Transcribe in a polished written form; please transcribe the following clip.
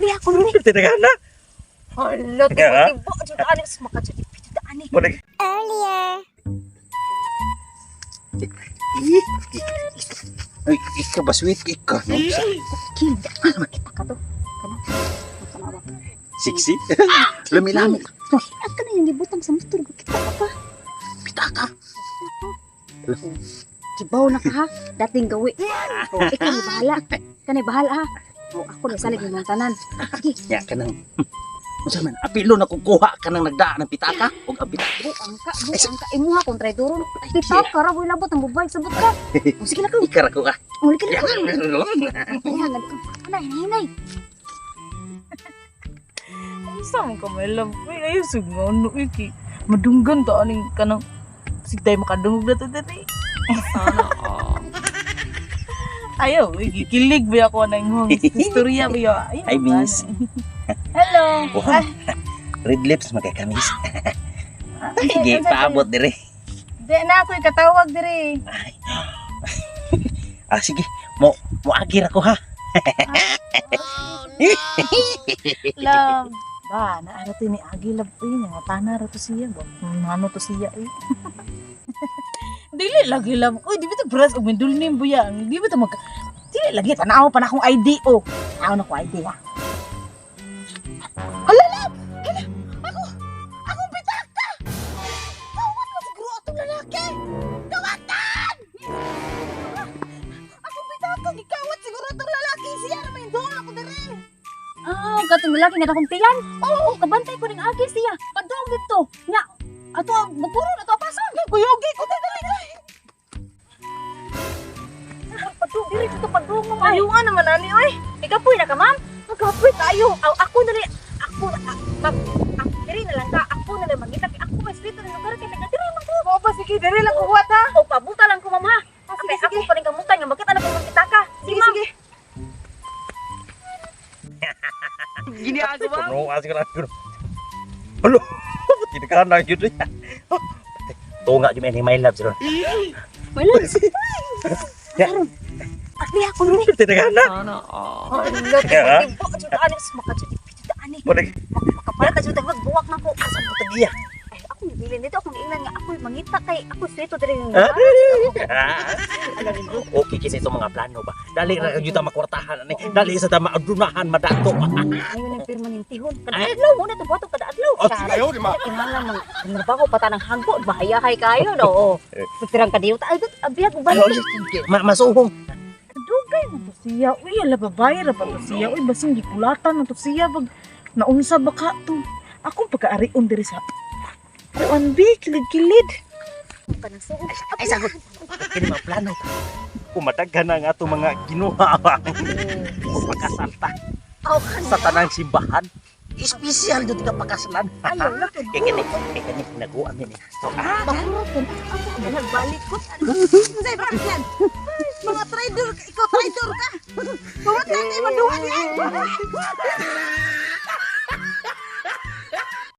Liha ko ni. Tinagana. Hala, tibo-tibo jud ani sa makajud jud ani. Balik. Ay, ikaw ba sweet ikaw no? Kid, kita ka to. Kana. Tanawa. Sexy. Lami-lami. Ang kana yung gibutang sa motor, kita ka pa. Pitaka. Kibaw na ka ha. Dating gawi. Oh, ikaw ni bahala. Kanay bahala ha. Oh, ako na salig ng tanan. Sige, Ya kanang unsa man apilo na kung kuha ka nang nagdaan ng pitaka ug ang pitaka. buang ka, buang ka. Imuha kung traidoron. Kita ka ra boy labot ang babae sabot ka. Oh, sige na ka. Ikara ko ah. Uli ka na. Ayan, anay, hinay. Unsa man ka, my love? Uy, ayaw sug nga ano uy kay madunggan ta aning kanang sigday makadungog na to diri. Sana all. Ayaw, uy, gikilig ba ako na imong istorya ba yo? Ayaw, Hi, miss. Hello. Wow. Red lips magkakamis. Ay, paabot dire. Di na ako'y katawag diri. Ah, sige. Mo mo agir ako ha. Love. Ba, naara to ni Agi love uy, nga tana ra to siya ba. Ano to siya uy. Dili lagi love. Uy, di ba to brass og mindul nim buya. Di ba to mag Dili lagi tanaw pa na akong ID oh. Tanaw na ko ID ha. Hala love. Hala. Ako akong pitaka. Kawat mo siguro atong lalaki. Kawatan! Akong pitaka gikawat siguro atong lalaki siya na may doon ako diri. Ah, katong lalaki nga akong tiyan. Oo, kabantay ko ning agi siya. Padung dito. Nya, ato ang bukuron ato ang pason. Kuyogi ko dali dali. Padung diri dito padung mo. Ayaw nga naman ani oy. Ikapoy na ka, ma'am. Magapoy tayo. Aw, ako na rin. Ako na ma'am, ako diri na lang ka. Ako na lang mangita kay ako may sweet na lugar kay taga diri man ko. Oo ba sige diri lang kuwat ha. O pabuta lang ko, ma'am ha. Ah, sige, Kay sige. ako pa rin kamutan nga makita na ko makita ka. Sige, ma'am. sige. Ginagawa Kuno asik na kuno. Halo. Tinagana gyud niya. Tunga jud ni my love sir. Wala. Ya. Akli ako ni. Tinagana. Sana all. Hala, tibo-tibo jud ani sa makajud jud ani. Balik. Makapalit na jud ang buwak na ko. Asa mo tagiya? Ay, ako gibilin dito akong giingnan nga ako'y mangita kay ako sweet diri nga Ah? lugar. Okay kasi itong mga plano ba. Dali ra gyud ta makwartahan ani. Dali sa ta maadunahan madato. Ngayon ang permanentihon. Kada adlaw mo na to bato kada adlaw. Oh, ayaw di ma. Tingnan lang mang trabaho pa ta ng hanggo, bahayahay kayo no. Oo. Pagtirang kadiyo ta ay abiyag og balik. Ma masuhong. Dugay man to siya. Uy, ala babae ra pa to siya. Uy, basing gikulatan na to siya bag naunsa ba ka to. Akong pagkaarion diri sa kuan bi kilid-kilid. Kanang suod. Ay sagot. Kini mga plano. Kumataghan na nga itong mga ginuha ba. Pagkasalta Aw kan. sa tanang simbahan. Espesyal jud ka pakasalan. Ayaw lang Kay kini, kay kini naguan ni. So, ah, Bakurot kan. Ako ang nagbalik ko. Unsay ba yan? Mga traitor, ikaw traitor ka. Kawat na kay maduha niya.